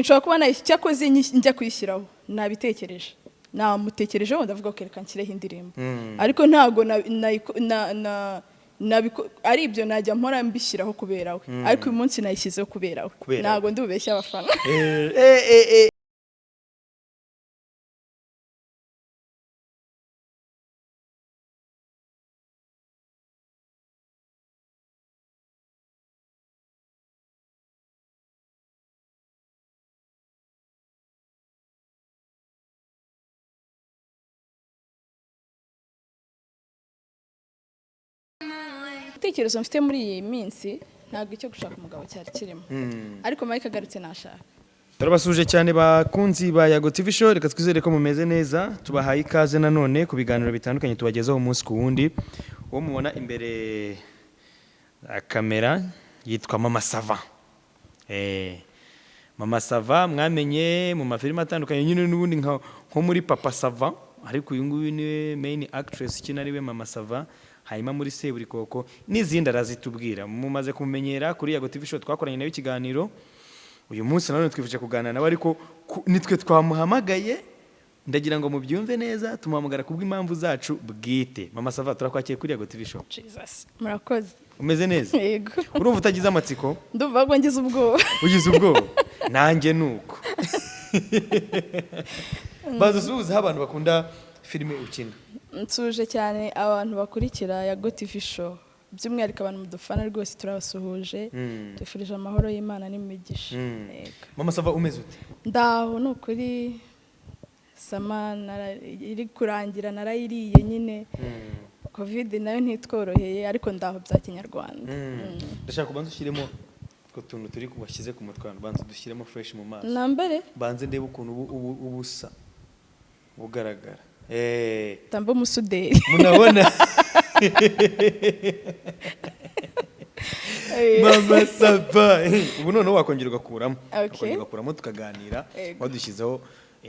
Okay, nshobora kuba cyakoze njya kuyishyiraho nabitekereje, namutekerejeho, ndavuga ko reka nshyireho indirimbo, ariko ntabwo ari ibyo najya mpora mbishyiraho kubera we, ariko uyu munsi nayishyizeho kubera we. Kubera we. Ntabwo ndi bubeshye abafana. Eh, eh, eh, eh. Igitekerezo mfite muri iyi minsi, ntabwo icyo gushaka umugabo cyari kirimo, ariko Mike agarutse nashaka. Turabasuje cyane bakunzi ba Yago TV Show. Reka twizere ko mumeze neza. Tubahaye ikaze nanone ku biganiro bitandukanye tubagezaho umunsi ku wundi. Uwo mubona imbere ya kamera yitwa Mama Sava. Mama Sava mwamenye mu mafilime atandukanye nyine n'ubundi nko muri Papa Sava, ariko uyu nguyu niwe main actress ukina ari we Mama Sava. Hanyuma muri Seburikoko n'izindi arazitubwira. Mumaze kumumenyera kuri Yago TV Show, twakoranye nawe ikiganiro. Uyu munsi nanone twifuje kuganira nawe, ariko nitwe twamuhamagaye. Ndagira ngo mubyumve neza, tumuhamagara kubw'impamvu zacu bwite. Mama Sava, turakwakiriye kuri Yago TV Show. Jesus, murakoze. Umeze neza? Yego. Urumva utagize amatsiko? Ndumva ahubwo ngize ubwoba. Ugize ubwoba? Nanjye nuko. Baza usuhuzeho abantu bakunda filime ukina. Nsuje cyane abantu bakurikira Yago TV Show, by'umwihariko abantu mudufana rwose, turabasuhuje, tubifurije amahoro y'Imana n'imigisha. Yego. Mama Sava, umeze ute? Ndaho, ni ukuri sama iri kurangira narayiriye nyine. Covid nayo ntitworoheye, ariko ndaho bya kinyarwanda. Ndashaka kubanza ushyiremo utwo tuntu turi washyize ku mutwe hano, banza dushyiremo fresh mu maso. Nambare? Banze ndebe ukuntu ubu usa ugaragara. Tamba umusuderi. Munabona Mama Sava, ubu noneho wakongera ugakuramo. Okay. Wakongera ugakuramo tukaganira. Yego. Wadushyizeho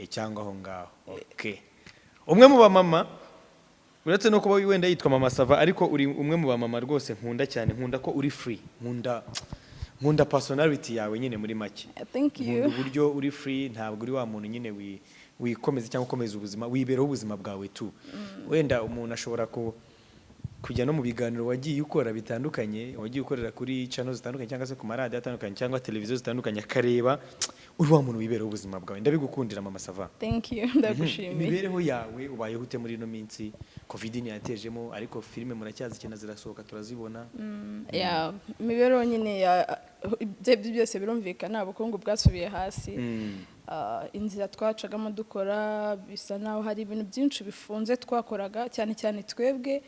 cyangwa aho ngaho. Okay, umwe mu bamama, uretse no kuba wenda yitwa Mama Sava, ariko uri umwe mu bamama rwose nkunda cyane. Nkunda ko uri free, nkunda personality yawe nyine muri make. Thank you. Nkunda uburyo uri free, ntabwo uri wa muntu nyine wikomeza cyangwa ukomeza ubuzima, wiberaho ubuzima bwawe tu. Wenda umuntu ashobora kujya no mu biganiro wagiye ukora bitandukanye, wagiye ukorera kuri channel zitandukanye cyangwa se ku maradiyo atandukanye cyangwa televiziyo zitandukanye, akareba uri wa muntu wiberaho ubuzima bwawe. Ndabigukundira, Mama Sava. Thank you, ndagushimiye. Imibereho yawe, ubayeho ute muri ino minsi? Covid ntiyatejemo, ariko filime muracyazikina, zirasohoka, turazibona. Ya, imibereho nyine ya ibyo byose birumvikana, ubukungu bwasubiye hasi. Inzira twacagamo dukora bisa naho hari ibintu byinshi bifunze twakoraga, cyane cyane twebwe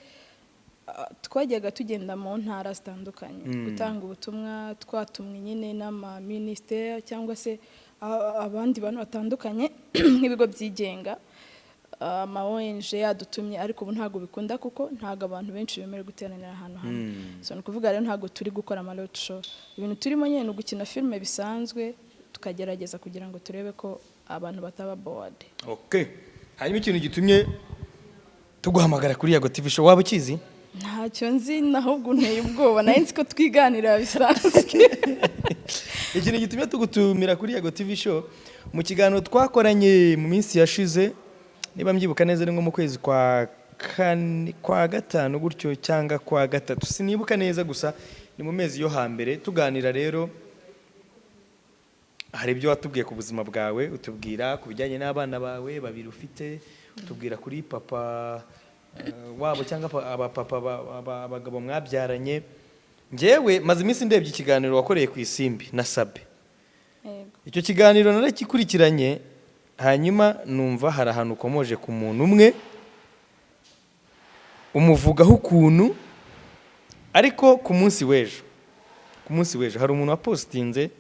twajyaga tugenda mu ntara zitandukanye gutanga ubutumwa, twatumwe nyine n'amaminisiteri cyangwa se abandi bantu batandukanye nk'ibigo byigenga, ama ONG yadutumye, ariko ubu ntabwo bikunda kuko ntabwo abantu benshi bemerewe guteranira ahantu hamwe. So ni ukuvuga rero ntabwo turi gukora ama road show. Ibintu turimo nyine ni ugukina filime bisanzwe, tukagerageza kugira ngo turebe ko abantu bataba bored. Okay, hanyuma ikintu gitumye tuguhamagara kuri Yago TV Show waba ukizi? Ntacyo nzi, ahubwo nteye ubwoba, nayo nzi ko twiganira bisanzwe. Ikintu gitumye tugutumira kuri Yago TV Show, mu kiganiro twakoranye mu minsi yashize, niba mbyibuka neza ni nko mu kwezi kwa kane, kwa gatanu gutyo cyangwa kwa gatatu, sinibuka neza, gusa ni mu mezi yo hambere. Tuganira rero hari ibyo watubwiye ku buzima bwawe, utubwira ku bijyanye n'abana bawe babiri ufite, utubwira kuri papa wabo cyangwa abapapa abagabo mwabyaranye. Njyewe maze iminsi ndebye ikiganiro wakoreye ku Isimbi na Sabe. Yego. Icyo kiganiro naragikurikiranye, hanyuma numva hari ahantu ukomoje ku muntu umwe, umuvugaho ukuntu. Ariko ku munsi w'ejo hari umuntu wapositinze,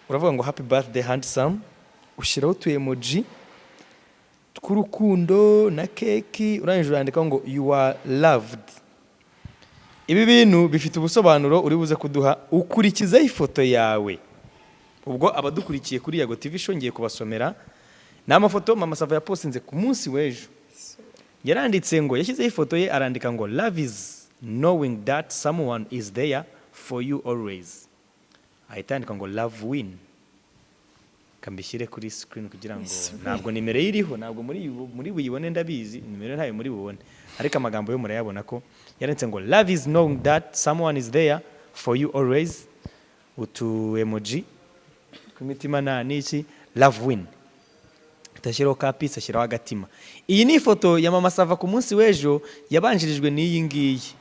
uravuga ngo "Happy birthday handsome", ushyiraho utu emoji tw'urukundo na keki, urangije urandikaho ngo "You are loved". Ibi bintu bifite ubusobanuro uri buze kuduha. Ukurikizaho ifoto yawe. Ubwo abadukurikiye kuri Yago TV Show, ngiye kubasomera ni amafoto Mama Sava yapostinze ku munsi w'ejo. Yaranditse ngo, yashyizeho ifoto ye, arandika ngo "Love is knowing that someone is there for you always", ahita yandika ngo "Love win". Kambishyire kuri screen kugira ngo Yes, we. Ntabwo nimero ye iriho, ntabwo muri buyibone, ndabizi, nimero ntayo muri bubone, ariko amagambo yo murayabona ko yanditse ngo "Love is knowing that someone is there for you always", utu emoji kw'imitima nta n'iki, "Love win", ashyiraho ka peace, ashyiraho agatima. Iyi ni ifoto ya Mama Sava ku munsi w'ejo, yabanjirijwe n'iyi ngiyi.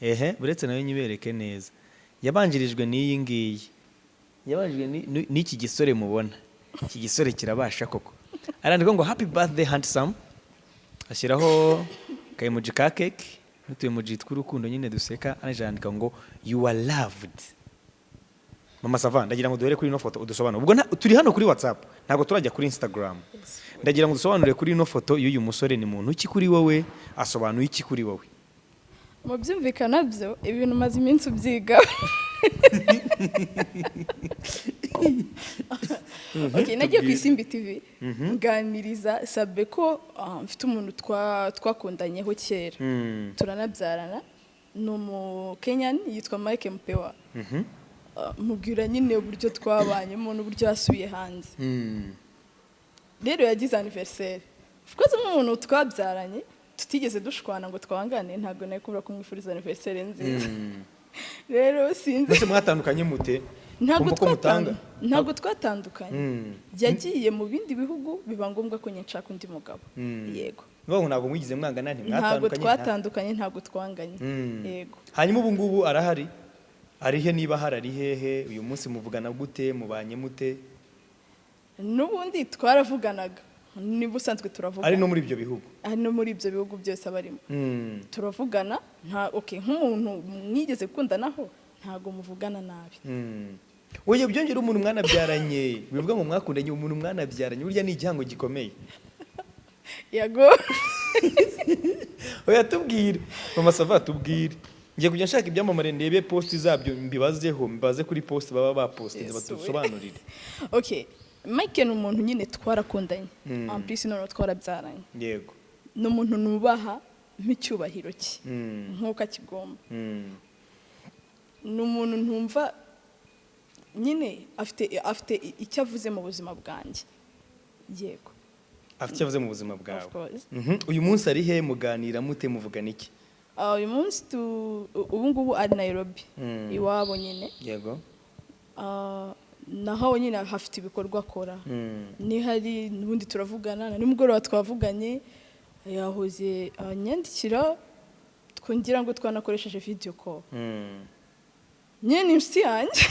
Ehe, uretse nayo nyibereke neza. Yabanjirijwe n'iyi ngiyi, yabanjirijwe n'iki gisore mubona. Iki gisore kirabasha koko. Arandika ngo "Happy birthday, handsome", ashyiraho ka emoji ka cake n'utu emoji tw'urukundo nyine duseka, arangije arandika ngo "You are loved". Mama Sava, ndagira ngo duhere kuri ino foto udusobanure. Ubwo turi hano kuri WhatsApp, ntabwo turajya kuri Instagram. Ndagira ngo dusobanure kuri ino foto y'uyu musore. Ni muntu ki kuri wowe? Asobanuye iki kuri wowe? Mu byumvikana byo, ibintu umaze iminsi ubyiga. Okay, nagiye ku Isimbi TV nganiriza Sabe ko mfite umuntu twakundanyeho kera, turanabyarana, ni umukenyani yitwa Mike Mpewa. Mubwira nyine uburyo twabanyemo n'uburyo yasubiye hanze. Rero yagize anniversaire. Of course, nk'umuntu twabyaranye tutigeze dushwana ngo twangane, ntabwo nari kubura kumwifuriza anniversaire nziza. Rero sinzi. Mbese mwatandukanye mute? Ntabwo Kumva ko mutanga ntabwo twatandukanye. Yagiye mu bindi bihugu, biba ngombwa ko nshaka undi mugabo. Yego. Niyo ngo ntabwo mwigize mwangana? Ntabwo Ntimwatandukanye? twatandukanye, ntabwo twanganye. Yego. Hanyuma ubu ngubu arahari? Arihe? Niba ahari, ari hehe uyu munsi? Muvugana gute? Mubanye mute? N'ubundi twaravuganaga, niba usanzwe turavugana. Ari no muri ibyo bihugu? Ari no muri ibyo bihugu byose abarimo. Turavugana, nta, okay, nk'umuntu mwigeze gukundanaho ntabwo muvugana nabi. Oya, byongera umuntu mwanabyaranye, bivuga ngo mwakundanye, umuntu mwanabyaranye burya ni igihango gikomeye. Yego. Oya, tubwire, Mama Sava, tubwire. Ngiye kujya nshaka ibyamamare, ndebe post zabyo, mbibazeho, mbibaze kuri post baba bapostinze. Yesu we. Badusobanurire. Okay, Mike ni umuntu nyine twarakundanye, en plus noneho twarabyaranye. Ni umuntu nubaha nk'icyubahiro cye nk'uko akigomba. Ni umuntu ntumva nyine afite icyo avuze mu buzima bwanjye, yego. Afite icyo avuze mu buzima bwawe. Of course. Uyu munsi ari he? Muganira mute? Muvugana iki? Uyu munsi ubu ngubu ari Nairobi, iwabo nyine. Naho nyine hafite ibikorwa akora. Nihari n'ubundi turavugana, na nimugoroba twavuganye, yahoze anyandikira, twongera ngo twanakoresheje video call. Nyine ni inshuti yanjye.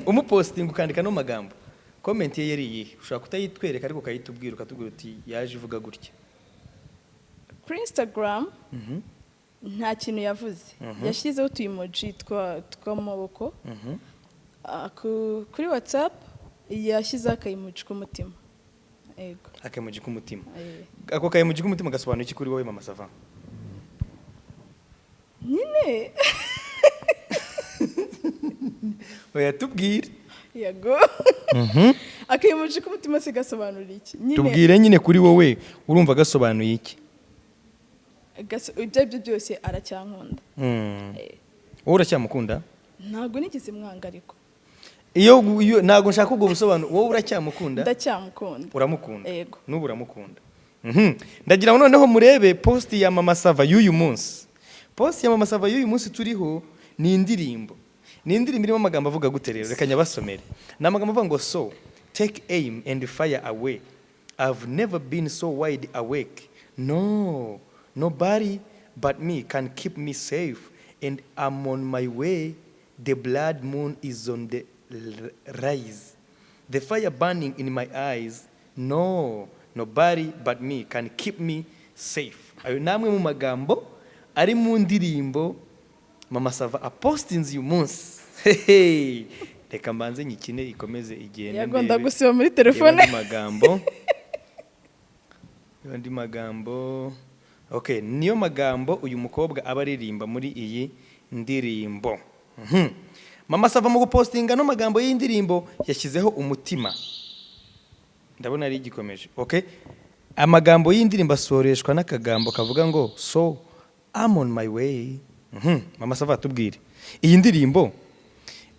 Umupostinga ukandika no magambo, comment ye yari iyihe? Ushobora kutayitwereka ariko ukayitubwira, ukatubwira uti yaje ivuga gutya. Kuri Instagram nta kintu yavuze, yashyizeho utu emoji tw'amaboko. Kuri WhatsApp yashyizeho aka emoji k'umutima, yego. Aka emoji k'umutima. Eh. Ako ka emoji k'umutima gasobanuye iki kuri wowe, Mama Sava? Nyine. Oya, tubwire. Yego, aka emoji k'umutima se gasobanura iki nyine? Tubwire nyine, kuri wowe urumva gasobanuye iki? Ibyo ari byo byose aracyankunda. Eh. Wowe uracyamukunda? Ntabwo nigeze mwanga ariko. Iyo ntabwo nshaka ubwo busobanuro. Wowe uracyamukunda? Ndacyamukunda. Uramukunda? Yego. N'ubu uramukunda. Ndagira ngo noneho murebe post ya Mama Sava y'uyu munsi. Post ya Mama Sava y'uyu munsi turiho ni indirimbo, ni indirimbo irimo amagambo avuga gute? Rero reka nyabasomere. Ni amagambo avuga ngo "So take aim and fire away. I've never been so wide awake. No, nobody but me can keep me safe, and I'm on my way. The blood moon is on the rise, the fire burning in my eyes. No, nobody but me can keep me safe." Ayo ni amwe mu magambo ari mu ndirimbo Mama Sava apostinze uyu munsi. Hehe. Reka mbanze nyikine ikomeze igende. Yego, ndagusiba muri ndebe telefone. andi magambo, ndebe andi magambo. Okay, niyo magambo uyu mukobwa aba aririmba muri iyi ndirimbo. Mama Sava mu gupostinga no magambo y'indirimbo yashyizeho umutima, ndabona ari igikomeje. Okay, amagambo y'indirimbo asoreshwa n'akagambo kavuga ngo "So I'm on my way". Mama Sava, tubwire, iyi ndirimbo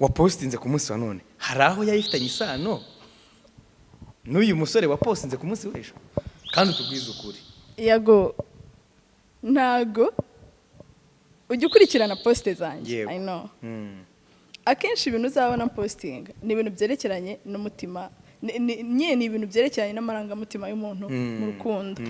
wapostinze ku munsi wa none hari aho yayifitanye isano N'uyu musore wapostinze ku munsi w'ejo, kandi utubwize ukuri. Yago, ntago ujya ukurikirana post zanjye. Yego. I know. Akenshi ibintu uzabona postinga ni ibintu byerekeranye n'umutima, nyine ni ibintu byerekeranye n'amarangamutima y'umuntu mu rukundo.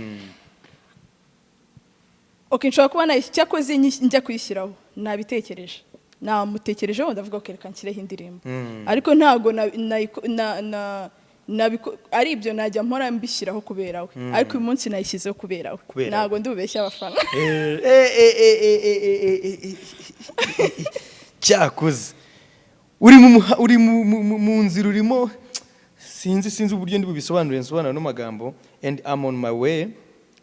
Okay, nshobora kuba cyakoze njya kuyishyiraho nabitekereje, namutekerejeho, ndavuga ko reka nshyireho indirimbo. Ariko ntabwo ari ibyo najya mpora mbishyiraho kubera we, ariko uyu munsi nayishyizeho kubera we. Kubera we. Ntabwo ndi bubeshye abafana. Cyakoze uri mu muha- uri mu nzira, urimo, sinzi uburyo ndi bubisobanure, nsobanura no magambo. "And I'm on my way,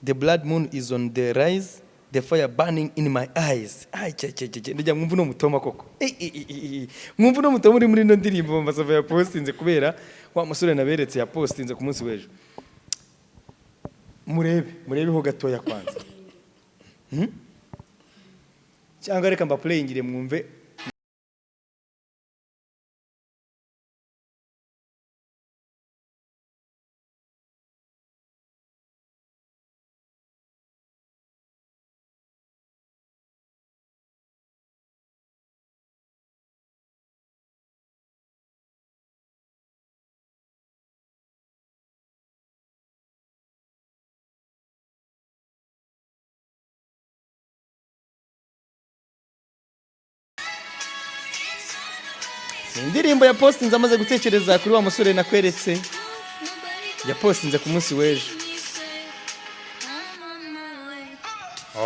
the blood moon is on the rise, the fire burning in my eyes." Ay, cya cya cya, ndajya mwumva uno mutoma koko. Eh, eh, eh, eh, eh. Mwumva uno mutoma uri muri ino ndirimbo Mama Sava yapostinze kubera wa musore naberetse yapostinze ku munsi w'ejo. Murebe, murebeho gatoya kwanza. Cyangwa reka mbaplayingire mwumve. Ni indirimbo yapostinze amaze gutekereza kuri wa musore nakweretse yapostinze ku munsi w'ejo.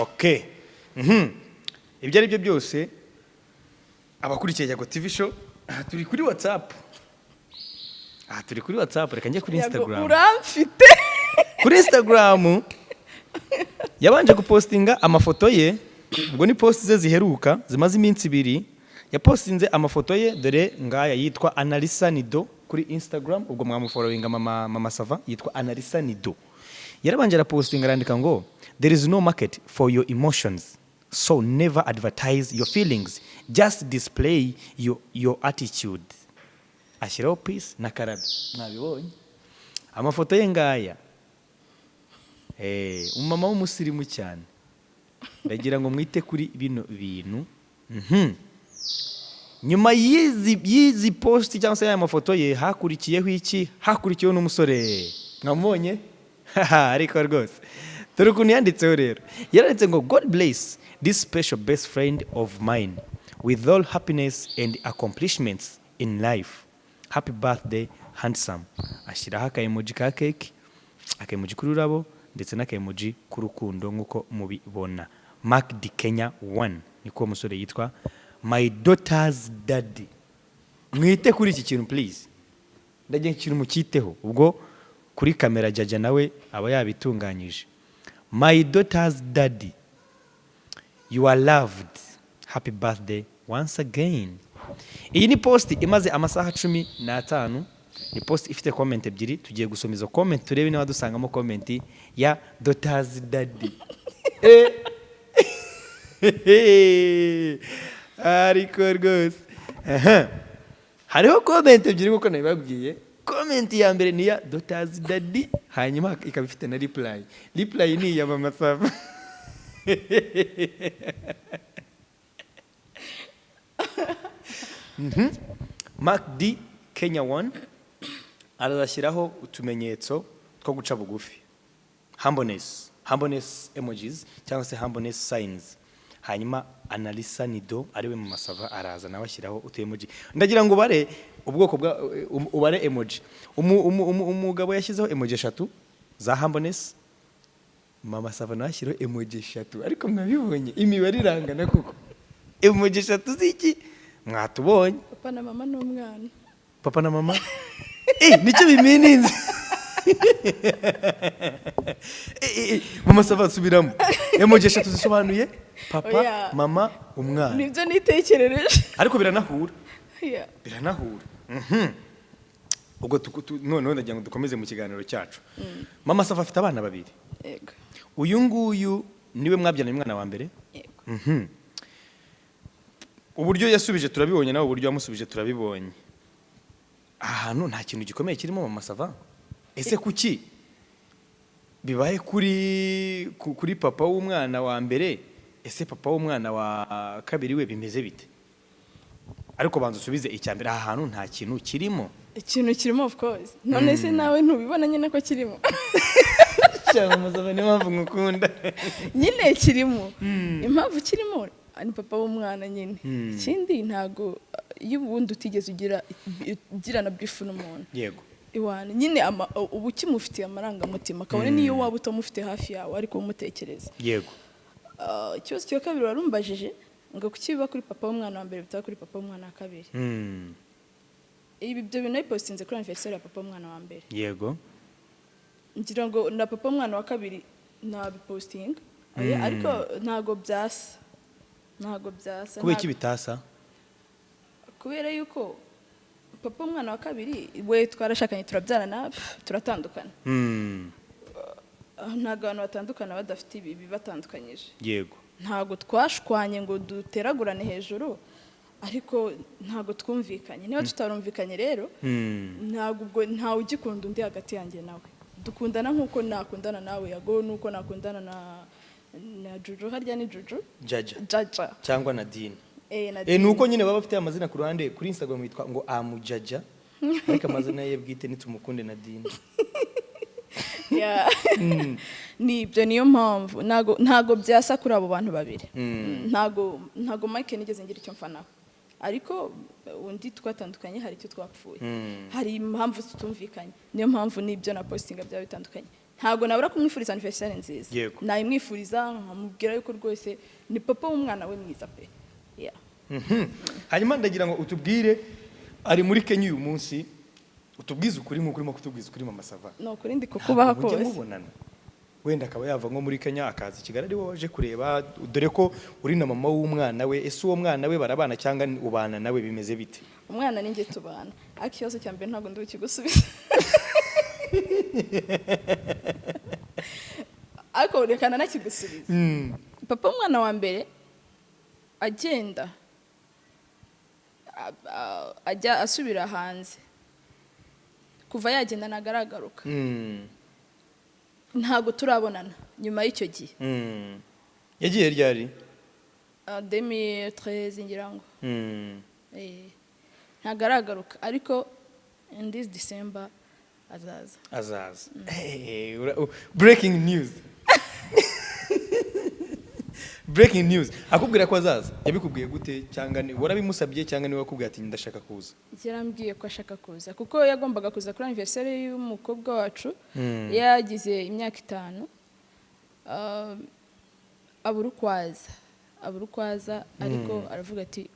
Okay. Ibyo ari byo byose, abakurikiye Yago TV Show, aha turi kuri WhatsApp, aha turi kuri WhatsApp. Reka njye kuri Yago, Instagram. Uramfite. Kuri Instagram yabanje gupostinga amafoto ye. Ubwo ni post ze ziheruka zimaze iminsi 2. Yapostinze amafoto ye, dore ngaya. Yitwa Analisa Nido kuri Instagram, ubwo mwamufollowinga. Mama Sava yitwa Analisa Nido. Yarabanje arapostinga, arandika ngo: "There is no market for your emotions, so never advertise your feelings, just display your attitude." Ashyiraho peace na karabe. Mwabibonye amafoto ye ngaya. Umumama w'umusirimu cyane. Ndagira ngo mwite kuri bino bintu. Nyuma y'izi post cyangwa se y'aya mafoto ye, hakurikiyeho iki? Hakurikiyeho n'umusore mwamubonye. Haha, ariko rwose dore ukuntu yanditseho rero. Yaranditse ngo: "God bless this special best friend of mine with all happiness and accomplishments in life. Happy birthday, handsome." Ashyiraho aka emoji ka cake, aka emoji k'ururabo ndetse n'aka emoji k'urukundo nk'uko mubibona. Mark D Kenya 1 niko uwo musore yitwa, my daughter's daddy. Mwite kuri iki kintu please, ndagira ikintu mukiteho. Ubwo kuri kamera Jaja nawe aba yabitunganyije. My daughter's daddy, you are loved, happy birthday once again. Iyi ni post imaze amasaha 15. Ni post ifite comment ebyiri. Tugiye gusoma izo comment, turebe niba dusangamo comment ya daughter's daddy. Ariko rwose. Aha. Hariho comment ebyiri nk'uko nabibabwiye. Comment ya mbere ni iya daughter's daddy, hanyuma ikaba ifite na reply. Reply ni iya Mama Sava. Mark D Kenya 1 arazashyiraho utumenyetso two guca bugufi, humbleness, humbleness emojis cyangwa se humbleness signs. Hanyuma Analisa Nido ariwe Mama Sava araza nawe ashyiraho utu emoji. Ndagira ngo ubare ubwoko bwa ubare emoji. Umugabo yashyizeho emoji eshatu za humbleness, Mama Sava nawe ashyiraho emoji eshatu. Ariko mwabibonye imibare irangana kuko emoji eshatu z'iki? Mwatubonye. Papa na mama n'umwana. Papa na mama, nicyo bimininze. Mama Sava, asubiramo emoji eshatu zisobanuye papa, Oya. mama, umwana. Nibyo nitekerereje. Ariko biranahura. Yeah. Biranahura. Ubwo noneho ndagira ngo dukomeze mu kiganiro cyacu. Mama Sava afite abana babiri. Yego. Uyu nguyu niwe mwabyaranye umwana wa mbere? Yego. Uburyo yasubije turabibonye, nawe uburyo wamusubije turabibonye. Aha hantu nta kintu gikomeye kirimo, Mama Sava. Ese kuki bibaye kuri papa w'umwana wa mbere? Ese papa w'umwana wa kabiri we bimeze bite? Ariko banza usubize icya mbere: aha hantu nta kintu kirimo? Ikintu kirimo, of course. None se nawe ntubibona nyine ko kirimo? Cyangwa muzaba, niyo mpamvu ngukunda. Nyine kirimo. Impamvu kirimo ni papa w'umwana nyine. Ikindi, ntago iyo ubundi utigeze ugirana beef n'umuntu, iwana nyine uba ukimufitiye amarangamutima, kabone n'iyo waba utamufite hafi yawe, ariko umutekereza. Ikibazo cya kabiri warumbajije ngo kuki biba kuri papa w'umwana wa mbere bitaba kuri papa w'umwana wa kabiri? Ibi, ibyo bintu nabipostinze kuri anniversaire ya papa w'umwana wa mbere. Ngira ngo na papa w'umwana wa kabiri nabipostinga. Oya, ariko ntago byasa, ntago byasa. Kubera iki bitasa? Kubera yuko papa w'umwana wa kabiri we twarashakanye, turabyarana, turatandukana. Ntabwo abantu batandukana badafite ibi bibatandukanyije. Ntabwo twashwanye ngo duteragurane hejuru, ariko ntabwo twumvikanye. Niba tutarumvikanye rero, ntabwo ubwo ntawe ugikunda undi hagati yanjye nawe. Dukundana nk'uko nakundana nawe, Yago, n'uko nakundana na Juju. Harya ni Juju? Jaja. Jaja. Cyangwa Nadine. Eh, na Ni uko nyine baba bafite amazina ku ruhande. Kuri Instagram yitwa ngo Amujaja, ariko amazina ye bwite ni Tumukunde Nadine. Yeah. Ni ibyo, niyo mpamvu ntago byasa kuri abo bantu babiri. Ntago Mike nigeze ngira icyo mfanaho, ariko undi twatandukanye hari icyo twapfuye, hari impamvu tutumvikanye. Niyo mpamvu n'ibyo na postinga byaba bitandukanye. Ntabwo nabura kumwifuriza anniversaire nziza. Nayimwifuriza, nkamubwira yuko rwose ni papa w'umwana we mwiza pe. Yeah. Hanyuma ndagira ngo utubwire, ari muri Kenya uyu munsi, utubwize ukuri nk'uko urimo kutubwiza ukuri, Mama Sava. Ni ukuri ndi kukubaha Ntabwo mujya kose. mubonana? Wenda akaba yava nko muri Kenya akaza i Kigali ari wowe waje kureba, dore ko uri na mama w'umwana we. Ese uwo mwana we barabana cyangwa ubana nawe, bimeze bite? Umwana ni njye tubana, ariko ikibazo cya mbere ntabwo ndi bukigusubiza, ariko reka nanakigusubiza. Papa w'umwana wa mbere agenda ajya asubira hanze, kuva yagenda ntabwo aragaruka. Ntabwo turabonana nyuma y'icyo gihe. Yagiye ryari? 2013 ngira ngo. Ntabwo aragaruka, ariko in this December azaza. Azaza. Breaking news, breaking news! Akubwira ko azaza, yabikubwiye gute? Cyangwa ni warabimusabye, cyangwa niwe wakubwiye ati "Ndashaka kuza"? Yarambwiye ko ashaka kuza, kuko yagombaga kuza kuri anniversaire y'umukobwa wacu yagize imyaka 5. Abura uko aza, ariko aravuga ati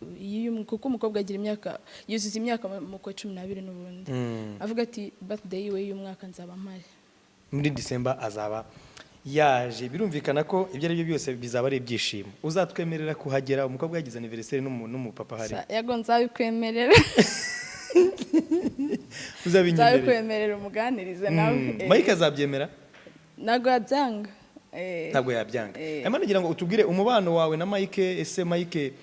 kuko umukobwa agira imyaka, yuzuza imyaka mu kwa 12 n'ubundi. Avuga ati birthday yiwe y'umwaka nzaba mpari. Muri December azaba yaje. Birumvikana ko ibyo ari byo byose bizaba ari ibyishimo. Uzatwemerera kuhagera umukobwa yagize anniversaire n'umupapa ahari? Yago, nzabikwemerera. Uzabinyemerera? Nzabikwemerera, umuganirize nawe. Mike azabyemera? Ntabwo yabyanga. Ntabwo yabyanga. Eh. Hanyuma nagira ngo utubwire umubano wawe na Mike. Ese Mike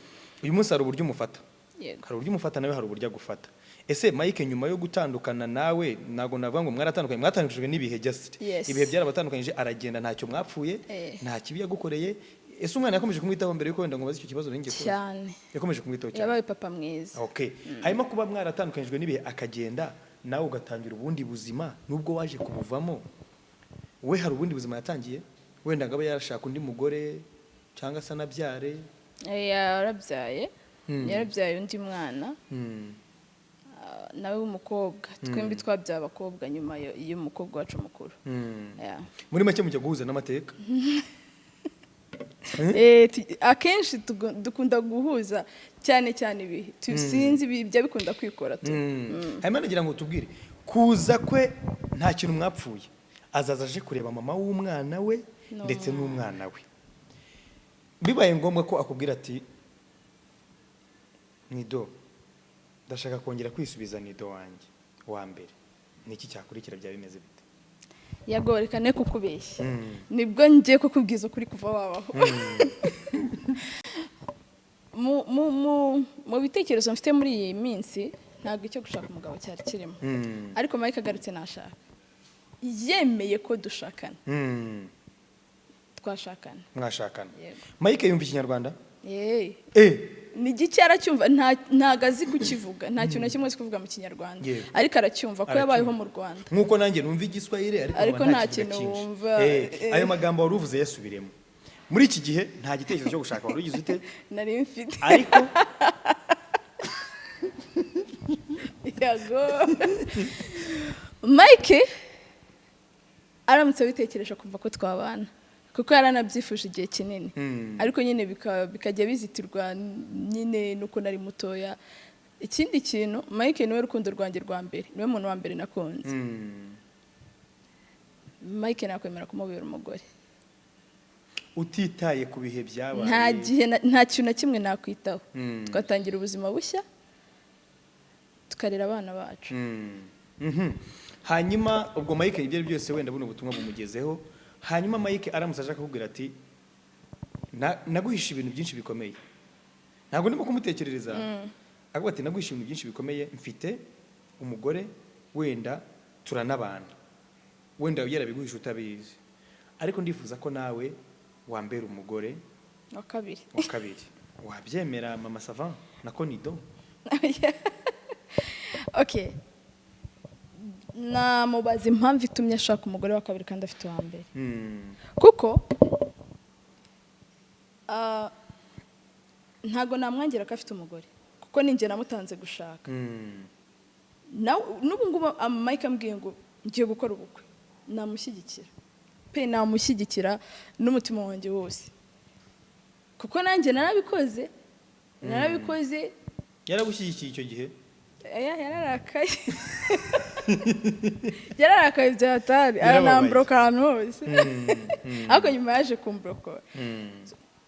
uyu munsi hari uburyo umufata? Yego. Hari uburyo umufata, nawe hari uburyo agufata. Ese Mike nyuma yo gutandukana nawe, ntabwo navuga ngo mwaratandukanye, mwatandukanyijwe n'ibihe just, ibihe byarabatandukanyije, aragenda, ntacyo mwapfuye, nta kibi yagukoreye. Ese umwana yakomeje kumwitaho mbere yuko, wenda ngo baze icyo kibazo nenge kubaza? Cyane. Yakomeje kumwitaho cyane? Yabaye papa mwiza. Okay. Hanyuma kuba mwaratandukanyijwe n'ibihe, akagenda, nawe ugatangira ubundi buzima, nubwo waje kubuvamo, we hari ubundi buzima yatangiye, wenda ngo abe yarashaka undi mugore cyangwa se anabyare? Yarabyaye. Yarabyaye undi mwana, nawe w'umukobwa. Twembi twabyaye abakobwa nyuma y'umukobwa wacu mukuru. Yeah. Muri make mujya guhuza n'amateka. Akenshi dukunda guhuza cyane cyane ibihe. Sinzi, ibi bijya bikunda kwikora tu. Hanyuma nagira ngo tubwire, kuza kwe nta kintu mwapfuye, azaza aje kureba mama w'umwana we ndetse n'umwana we. Bibaye ngombwa ko akubwira ati "Nido, ndashaka kongera kwisubiza Nido wanjye wa mbere", niki cyakurikira? Byaba bimeze bite? Yago, reka ne kukubeshya, nibwo ngiye kukubwiza ukuri kuva wabaho. Mu bitekerezo mfite muri iyi minsi, ntabwo icyo gushaka umugabo cyari kirimo, ariko Mike agarutse nashaka. Yemeye ko dushakana, twashakana. Mwashakana? Yego. Mike yumva Ikinyarwanda? Eh. Eh. Ni gike aracyumva, ntago azi kukivuga, nta kintu na kimwe azi kuvuga mu Kinyarwanda. Ariko aracyumva ko yabayeho mu Rwanda. Nk'uko nanjye numva Igiswahili, ariko Ariko nkaba nta ntakivuga kintu cyinshi. wumva, Eh, ayo magambo wari uvuze yasubiremo. Muri iki gihe nta gitekerezo cyo gushaka wari ugize ute? Nari mfite. Ariko Yego, Mike aramutse abitekereje kumva ko twabana, kuko yaranabyifuje igihe kinini, ariko nyine bikajya bizitirwa nyine nuko nari mutoya. Ikindi kintu, Mike niwe rukundo rwanjye rwa mbere, niwe muntu wa mbere nakunze. Mike nakwemera kumubera umugore. Utitaye ku bihe byabaye? Nta gihe nta kintu na kimwe nakwitaho. Twatangira ubuzima bushya, tukarera abana bacu. Hanyuma ubwo Mike, ibyo ari byose wenda buno butumwa bumugezeho, hanyuma Mike aramutse aje akakubwira ati: "Naguhishe ibintu byinshi bikomeye," ntabwo ndimo kumutekerereza, akavuga ati: "Naguhishe ibintu byinshi bikomeye, mfite umugore, wenda turanabana, wenda yarabiguhishe utabizi, ariko ndifuza ko nawe wambera umugore wa kabiri." Wa kabiri, wabyemera, Mama Sava na Konido? Okay, namubaza impamvu itumye ashaka umugore wa kabiri kandi afite uwa mbere, kuko ntago namwangira ko afite umugore, kuko ninjye namutanze gushaka. N'ubu ngubu Mike ambwiye ngo ngiye gukora ubukwe, namushyigikira pe, namushyigikira n'umutima wanjye wose, kuko nanjye narabikoze, narabikoze. Yaragushyigikiye icyo gihe? Oya, yararakaye, yararakaye bya hatari. Yarababaye. Aranamboroka ahantu hose, ariko nyuma yaje kumborokora.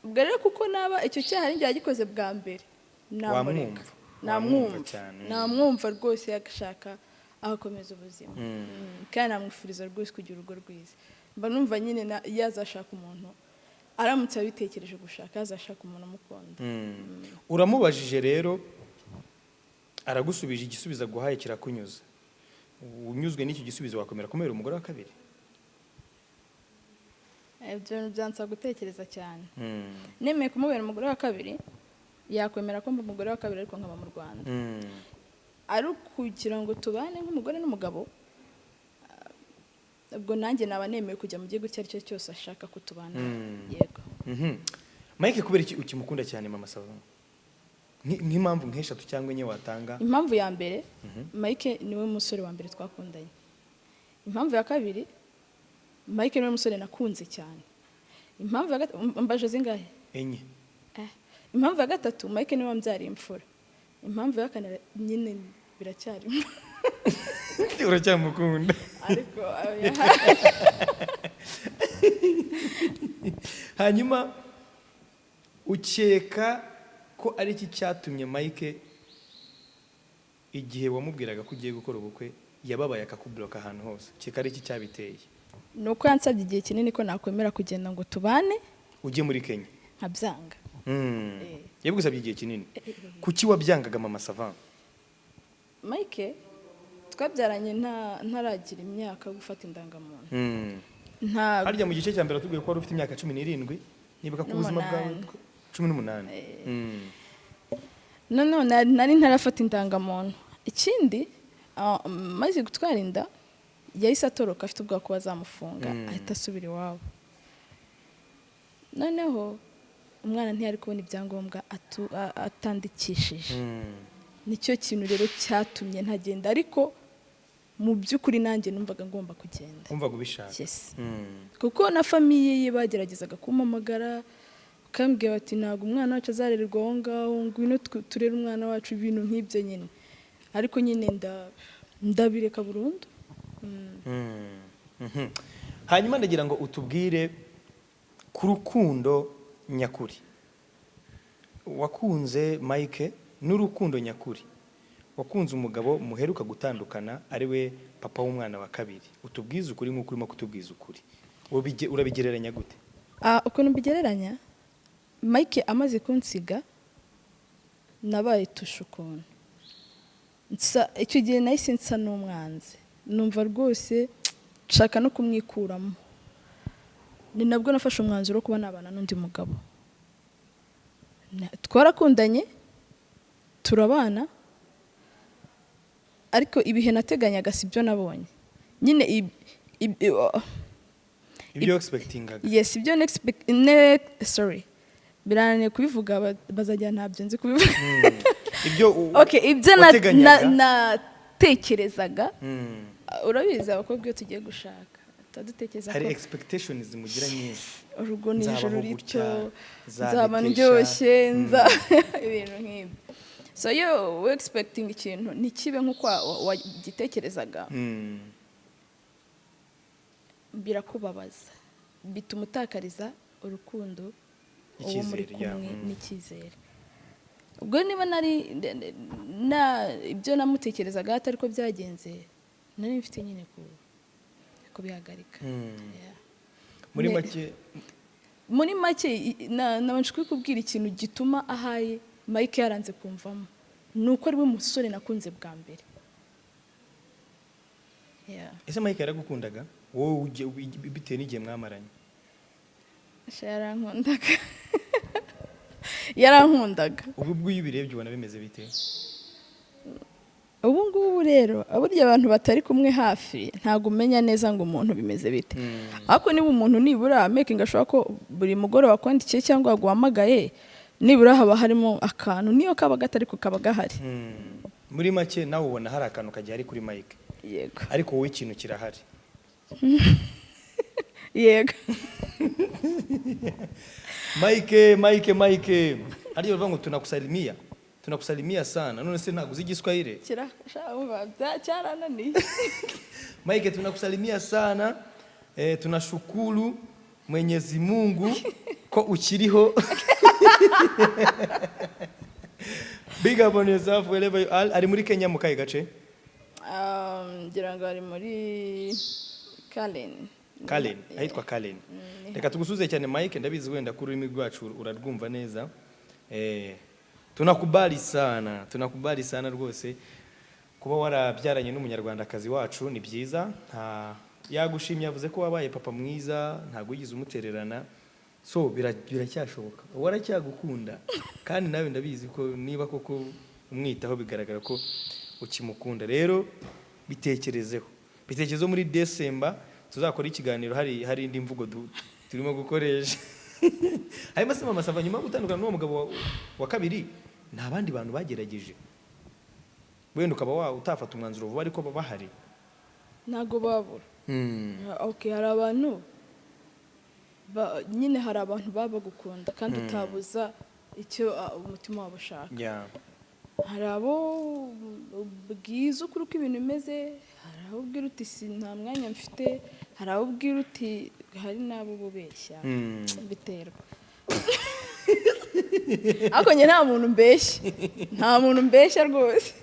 Ubwo rero kuko naba icyo cyaha ari njye yagikoze bwa mbere, namureka. Wamwumva. Namwumva. Wamwumva cyane. Namwumva rwose, yagashaka agakomeza ubuzima. Kandi namwifuriza rwose kugira urugo rwiza. Mba numva nyine yazashaka umuntu, aramutse abitekereje gushaka, yazashaka umuntu umukunda. Uramubajije rero, aragusubije, igisubizo aguhaye kirakunyuza. Unyuzwe n'icyo gisubizo, wakomera kumubera umugore wa kabiri? Ibyo bintu byansaba gutekereza cyane. Nemeye kumubera umugore wa kabiri, yakwemera ko mba umugore wa kabiri ariko nkaba mu Rwanda, ari ukugira ngo tubane nk'umugore n'umugabo, ubwo nanjye naba nemeye kujya mu gihugu icyo ari cyo cyose ashaka ko tubana. Yego. Mike, kubera iki ukimukunda cyane, Mama Sava? Nk'impamvu nk'eshatu cyangwa enye watanga. Impamvu ya mbere, Mike niwe musore wa mbere twakundanye. Impamvu ya kabiri, Mike niwe musore nakunze cyane. Impamvu ya gatatu, mbaje zingahe? Enye. Eh, impamvu ya gatatu, Mike niwe wambyariye imfura. Impamvu ya kane nyine biracyarimo. Uracyamukunda. Ariko oya. Hanyuma ukeka ko ari iki cyatumye Mike, igihe wamubwiraga ko ugiye gukora ubukwe, yababaye akakuburoka ahantu hose? Ukeka ari iki cyabiteye? Ni uko yansabye igihe kinini ko nakwemera kugenda ngo tubane, ujye muri Kenya, nkabyanga. Eh. Yabigusabye igihe kinini. Kuki wabyangaga, Mama Sava? Mike twabyaranye ntaragira imyaka yo gufata indangamuntu. Nta Harya mu gice cya mbere watubwiye ko wari ufite imyaka 17, nibuka ko ubuzima bwawe N'umunani. 18. Noneho nari ntarafata indangamuntu. Ikindi, maze gutwara inda yahise atoroka afite ubwoba ko bazamufunga, ahita asubira iwabo. Noneho umwana ntiyari kubona ibyangombwa atandikishije. Nicyo kintu rero cyatumye ntagenda, ariko mu by'ukuri nanjye numvaga ngomba kugenda. Wumvaga ubishaka? Yes. Kuko na famille ye bageragezaga kumpamagara, bakambwira bati: "Ntabwo umwana wacu azarererwa aho ngaho, ngwino turere umwana wacu," ibintu nk'ibyo nyine, ariko nyine ndabireka burundu. Hanyuma ndagira ngo utubwire ku rukundo nyakuri wakunze Mike n'urukundo nyakuri wakunze umugabo muheruka gutandukana, ari we papa w'umwana wa kabiri. Utubwize ukuri nk'uko urimo kutubwiza ukuri. Urabigereranya gute? Ukuntu mbigereranya, Mike amaze kunsiga nabaye tushe ukuntu. Icyo gihe nahise nsa n'umwanzi, numva rwose. Nshaka no kumwikuramo. Ni nabwo nafashe umwanzuro wo kuba nabana n'undi mugabo. Twarakundanye, turabana, ariko ibihe nateganyaga si byo nabonye nyine. Ibyo expectingaga. Yes, ibyo sorry, birananiye kubivuga, bazajya ntabyo nzi kubivuga. Ibyo Okay, ibyo wateganyaga. Natekerezaga. Urabizi, abakobwa iyo tugiye gushaka tuba dutekereza Hari ko expectations mugira nyinshi. Urugo ni Nzabaho ijuru rito, gutya, nzaba nzabetesha. ndyoshye, nza ibintu nk'ibyo. So iyo we expecting ikintu ntikibe nk'uko wagitekerezaga, birakubabaza, bituma utakariza urukundo uwo muri Icyizere, yeah. kumwe n'icyizere. Ubwo niba nari na ibyo namutekerezaga atari ko byagenze, nari mfite nyine kubihagarika. Yeah. Muri make. Muri make, nabanje kubikubwira, ikintu gituma ahaye Mike yaranze kumvamo ni uko ari we musore nakunze bwa mbere. Yeah. Ese Mike yaragukundaga wowe bitewe n'igihe mwamaranye? Sha, yarankundaga, yarankundaga. Ubu ubwo iyo ubirebye ubona bimeze bite? Ubu ngubu rero, burya abantu batari kumwe hafi ntabwo umenya neza ngo umuntu bimeze bite, ariko niba umuntu nibura making ashobora ko buri mugoroba akwandikiye cyangwa yaguhamagaye, nibura haba harimo akantu, niyo kaba gatari ko kaba gahari. Muri make nawe ubona hari akantu kagihari kuri Mike? Yego. Ariko wowe ikintu kirahari? Yego. Mike, Mike, Mike, hariyo bavuga ngo tunakusalimia, tunakusalimia sana. None se ntabwo uzi Igiswahili? Cyarananiye. Mike, tunakusalimia sana, tunashukuru Mwenyezi Mungu ko ukiriho. Big up on yourself wherever you are. Ari muri Kenya mu kahe gace? Ngira ngo ari muri Karen. Karen, ahitwa Karen. Reka tugusuze cyane Mike, ndabizi wenda ko ururimi rwacu urarwumva neza. Tunakubali sana, tunakubali sana rwose. Kuba warabyaranye n'umunyarwandakazi wacu ni byiza. Nta yagushimye, yavuze ko wabaye papa mwiza, ntabwo wigeze umutererana. So biracyashoboka. Waracyagukunda. Kandi nawe ndabizi ko niba koko umwitaho bigaragara ko ukimukunda. Rero bitekerezeho. Bitekerezeho, muri December tuzakora ikiganiro, hari indi mvugo turimo gukoresha. Hanyuma se Mama Sava, nyuma yo gutandukana n'uwo mugabo wa kabiri, nta bandi bantu bagerageje, wenda ukaba utafata umwanzuro vuba, ariko baba bahari? Ntabwo babura. Okay, hari abantu nyine, hari abantu baba bagukunda kandi utabuza icyo umutima wabo ushaka. Hari abo ubwiza ukuri uko ibintu bimeze, hari abo ubwira uti si nta mwanya mfite, hari abo ubwira uti, hari n'abo uba ubeshya. Biterwa, ariko njye nta muntu mbeshya, nta muntu mbeshya rwose.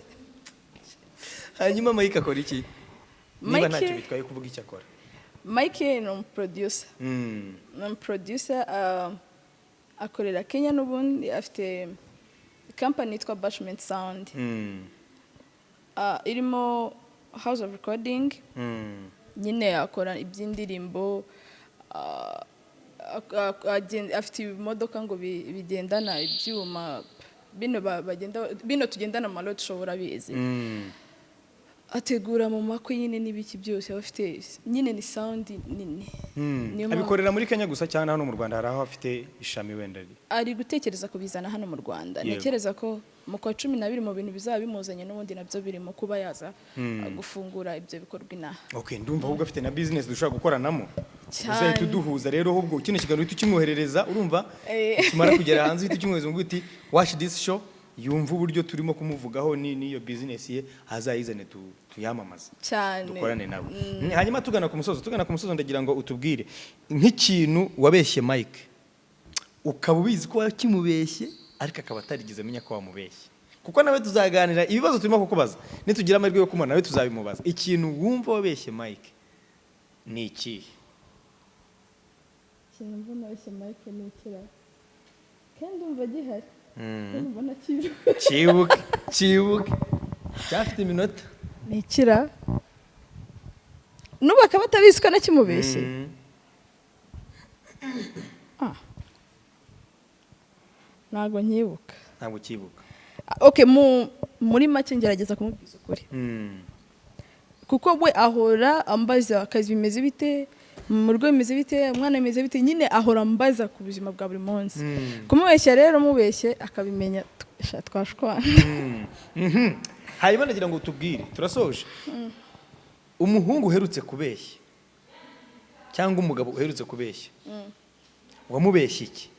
Hanyuma Mike akora iki, niba ntacyo bitwaye kuvuga icyo akora? Mike ni umuproducer. Ni umuproducer, akorera Kenya n'ubundi, afite company yitwa Bashment Sound, irimo house of recording. Nyine akora iby'indirimbo, afite ibimodoka ngo bigendana ibyuma bino bagenda bino tugendana mu maroti, ushobora bizi. Ategura mu makwe nyine n'ibiki byose, aba afite nyine ni sound nini. Niyo mpamvu- Abikorera muri Kenya gusa cyangwa hano mu Rwanda hari aho afite ishami wenda ari? Ari gutekereza kubizana hano mu Rwanda. Ntekereza ko mu kwa 12 mu bintu bizaba bimuzanye n'ubundi nabyo birimo kuba yaza gufungura ibyo bikorwa inaha. Okay, ndumva ahubwo afite na business dushobora gukoranamo. Cyane. Uzahita uduhuza rero, ahubwo kino kiganiro uhita ukimwoherereza, urumva? Kimara kugera hanze uhita ukimwohereza ngo uti "Watch this show", yumva uburyo turimo kumuvugaho ni n'iyo business ye, azayizane tuyamamaze. Cyane. Dukorane nawe. Hanyuma tugana ku musozo, ndagira ngo utubwire nk'ikintu wabeshye Mike, ukaba ubizi ko wakimubeshye ariko akaba atarigeze amenya ko wamubeshye, kuko nawe tuzaganira ibibazo turimo kukubaza, nitugira amahirwe yo kumubona nawe tuzabimubaza. Ikintu wumva wabeshye Mike ni ikihe? Ikintu mbona wabeshye Mike ni ikira kandi umva gihari kandi mbona kibuka. Cyibuke, cyibuke, cyafite iminota. Ni ikira. N'ubu akaba atabizi ko nakimubeshye? Ah. Ntabwo nkibuka. Ntabwo ukibuka? Ah, okay, muri make ngerageza kumubwiza ukuri, kuko we ahora ambaza akazi bimeze bite, mu rugo bimeze bite, umwana bimeze bite. Nyine ahora ambaza ku buzima bwa buri munsi. Kumubeshya rero, mubeshye akabimenya, sha, twashwana. Hanyuma nagira ngo tubwire, turasoje, umuhungu uherutse kubeshya cyangwa umugabo uherutse kubeshya, wamubeshye iki?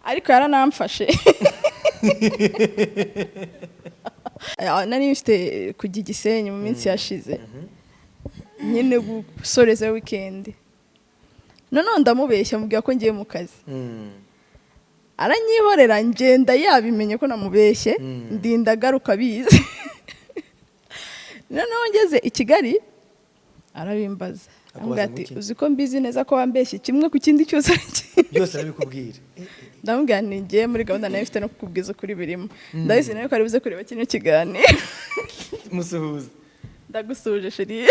Ariko yaranamfashe. Ah, nari mfite kujya i Gisenyi mu minsi yashize nyine gusoreza weekend. Noneho ndamubeshya, mubwira ko ngiye mu kazi. Aranyihorera, ngenda yabimenye ko namubeshye. Ndinda agaruka abizi. Noneho ngeze i Kigali arabimbaza. Akubaza Ambwira ati, ngo iki? "Uzi ko mbizi neza ko wambeshye kimwe ku kindi cyose?" Byose arabikubwira? Ndamubwira nti ngiye muri gahunda nayo mfite no kukubwiza ukuri birimo. Ndabizi nawe ko ari buze kureba kino kiganiro. Musuhuza. Ndagusuhuje, chérie.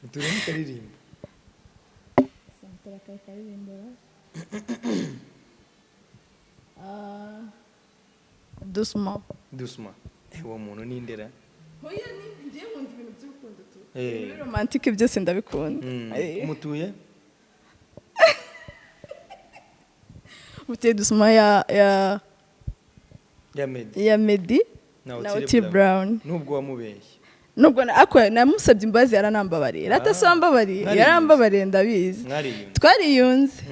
Muturemo akaririmbo. Doucement. Doucement. Uwo muntu ni indera? Oya, ngiye nkunda ibintu by'urukundo tu. Ibintu romantique byose ndabikunda. Umutuye? Muteye Doucement ya Ya Meddy. Ya Meddy na na Otile Otile Brown. Brown. Nubwo wamubeshye? Nubwo ako namusabye imbabazi, yaranambabariye. Rata se wambabariye? Mwariyunze. Yarambabariye, ndabizi. Mwariyunze. Twariyunze.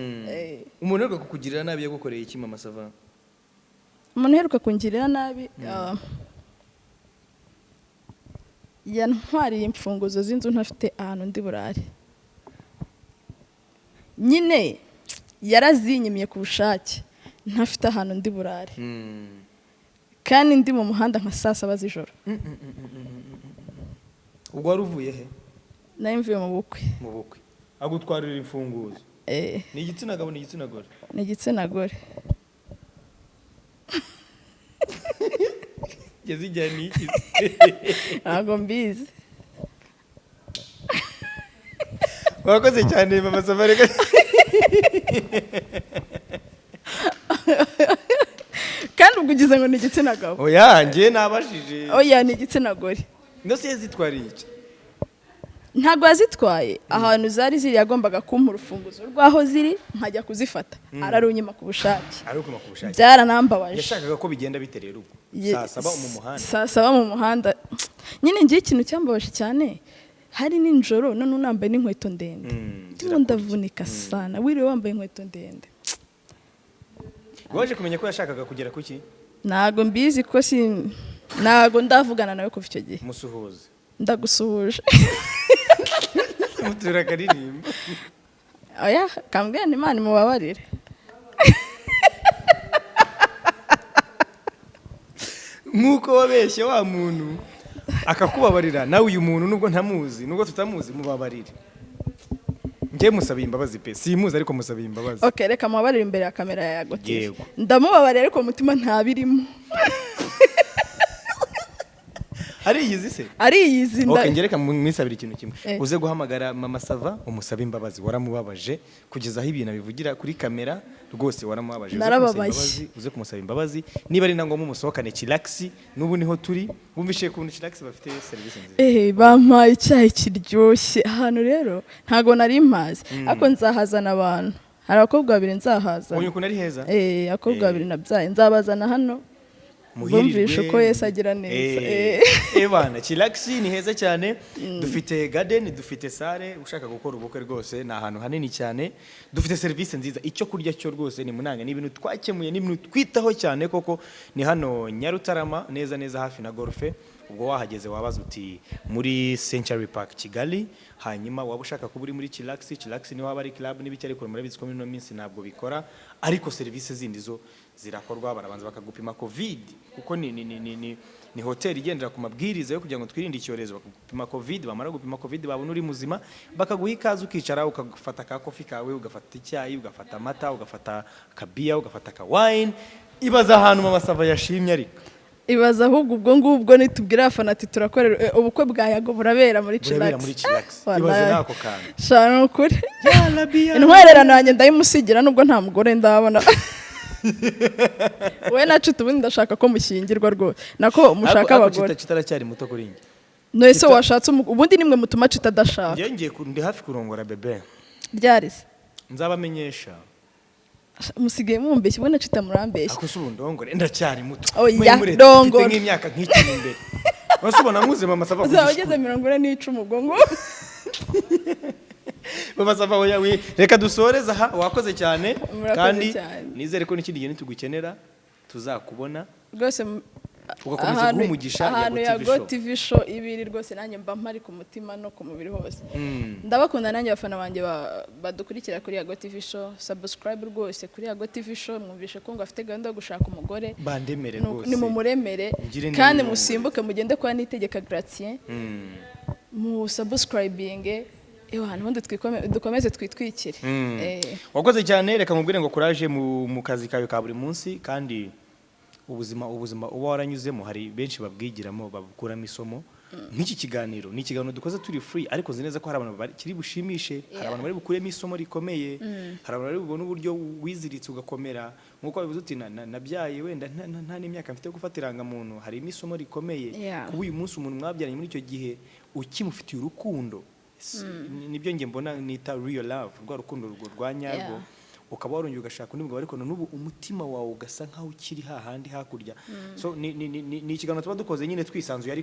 Umuntu uheruka kukugirira nabi yagukoreye iki, Mama Sava? Umuntu uheruka kungirira nabi, yantwariye imfunguzo z'inzu ntafite ahantu ndi burare. Nyine yarazinyimye ku bushake, ntafite ahantu ndi burare, kandi ndi mu muhanda nka saa 7 z'ijoro. Ubwo wari uvuye he? Nari mvuye mu bukwe. Mu bukwe, agutwarira imfunguzo? Eh. Ni igitsina gabo, ni igitsina gore? Ni igitsina gore. Yazijyanye iki? Ntabwo mbizi. Wakoze cyane, Mama Sava, reka. Kandi ubwo ugize ngo ni igitsina gabo? Oya, njye nabashije. Oya, ni igitsina gore. Ndose yazitwariye iki? Ntabwo yazitwaye. Ahantu zari ziri yagombaga kumpa urufunguzo rw'aho ziri nkajya kuzifata, ararunyima ku bushake. Arukuma ku bushake. Byaranambabaje. Yashakaga ko bigenda bite rero ubwo? Saa 7 mu muhanda? Saa 7 mu muhanda nyine. Ngiye ikintu cyambabaje cyane, hari nijoro, none unambaye n'inkweto ndende. Ndimo Zirakurya. ndavunika sana, wiriwe wambaye inkweto ndende. Waje kumenya ko yashakaga kugera kuki? Ntabwo mbizi ko si ntabwo ndavugana nawe kuva icyo gihe. Musuhuze. Ndagusuhuje. Mutura akaririmbo. Oya, kambwira ni Imana imubabarire. Nk'uko wabeshye wa muntu akakubabarira, nawe uyu muntu, nubwo ntamuzi, nubwo tutamuzi, mubabarire. Njye musabiye imbabazi pe, simuzi ariko musabiye imbabazi. Okay, reka mubabarire imbere ya kamera ya Yago TV. Yego. Ndamubabarira, ariko mu mutima ntabirimo. Ariyizi se? Ariyizi Okay, njye reka mwisabire ikintu kimwe. Eh. Uze guhamagara Mama Sava, umusabe imbabazi. Waramubabaje kugeza aho ibintu abivugira kuri kamera. Rwose waramubabaje. Uze kumusaba Narababaye. imbabazi, uze kumusaba imbabazi. Niba ari na ngombwa umusohokane Chillax, n'ubu niho turi. Wumvishe ukuntu Chillax bafite serivisi nziza? Eh, bampaye icyayi kiryoshye. Ahantu rero ntago nari mpazi, ariko nzahazana abantu. Hari abakobwa babiri nzahazana. Ubonye ukuntu ari heza? Eh, abakobwa Eh. babiri nabyaye nzabazana hano. Muhirirwe. Bumvishe uko Yesu agira neza. Eh, bana, Chillax ni heza cyane. Dufite garden, dufite salle. Ushaka gukora ubukwe rwose ni ahantu hanini cyane. Dufite serivisi nziza. Icyo kurya cyo rwose ni munanga. Ni ibintu twakemuye, ni ibintu twitaho cyane koko. Ni hano Nyarutarama neza neza hafi na golfe. Ubwo wahageze wabaza uti muri Century Park Kigali. Hanyuma waba ushaka kuba uri muri Chillax, Chillax niho haba ari club n'ibiki, ariko murabizi ko muri ino minsi ntabwo bikora, ariko serivisi zindi zo zirakorwa. Barabanza bakagupima COVID, kuko ni hoteli igendera ku mabwiriza yo kugira ngo twirinde icyorezo. Bakagupima COVID, bamara gupima COVID babona uri muzima, bakaguha ikaze, ukicara, ukafata ka coffee kawe, ugafata icyayi, ugafata amata, ugafata akabiya, ugafata ka wine. Ibaza ahantu Mama Sava yashimye ariko. Ibaza ahubwo ubwo ngubwo nitubwira abafana ati turakorera ubukwe bwa Yago burabera muri Burabera Chillax. muri Chillax. Wallahi. Ibaze n'ako kantu. Sha, ni ukuri. Ya Rabbi, ya Intwererano yanjye ndayimusigira, nubwo nta mugore ndabona. We na Chita, ubundi ndashaka ko mushyingirwa rwose, nako mushaka Ariko abagore. Chita, Chita aracyari muto kuri njye. None se washatse ubundi nimwe mutuma Chita adashaka. Njye ngiye ndi hafi kurongora bebe. Ryari se? Nzabamenyesha. Musigaye mumbeshya, we na Chita murambeshya. Ako se ubu ndongore? Ndacyari muto. Oya, Mwe muretse, rongora. mfite nk'imyaka nk'icumi imbere. Wese ubona nkuze, Mama Sava? Uzaba ugeze 40 ubwo ngo. Mama Sava, oya we, reka dusoreze aha. Wakoze cyane. Murakoze Kandi cyane. nizere ko n'ikindi gihe nitugukenera tuzakubona, Rwose ugakomeza guha umugisha ahantu Yago TV Yago Show. TV Show ibiri rwose, nanjye mba mpari ku mutima no ku mubiri hose. Ndabakunda nanjye abafana banjye badukurikira kuri Yago TV Show. Subscribe rwose kuri Yago TV Show. Mwumvishe ko ngo afite gahunda yo gushaka umugore. Bandemere rwose. Nimumuremere. Ngire Kandi n'ibirungo. musimbuke mugende kwa Nitegeka Gratien, mu subscribing ewa, ubundi dukomeze twitwikire. Wakoze cyane. Reka mubwire ngo kuraje mu kazi kawe ka buri munsi, kandi ubuzima uba waranyuzemo hari benshi babwigiramo, babukuramo isomo. Nk'iki kiganiro ni ikiganiro dukoze turi free, ariko nzi neza ko hari abantu kiri bushimishe, hari abantu bari bukuremo isomo rikomeye, hari abantu bari bubone uburyo wiziritse ugakomera, nk'uko wabivuze uti nabyaye wenda nta n'imyaka mfite yo gufata irangamuntu. Harimo isomo rikomeye kuba uyu munsi umuntu mwabyaranye muri icyo gihe ukimufitiye urukundo. Nibyo njye mbona nita real love, rwa rukundo rwa nyarwo. Ukaba warongera ugashaka undi mugabo, ariko na n'ubu umutima wawe ugasa nkaho ukiri hahandi hakurya. So ni ikiganiro tuba dukoze nyine twisanzuye, ariko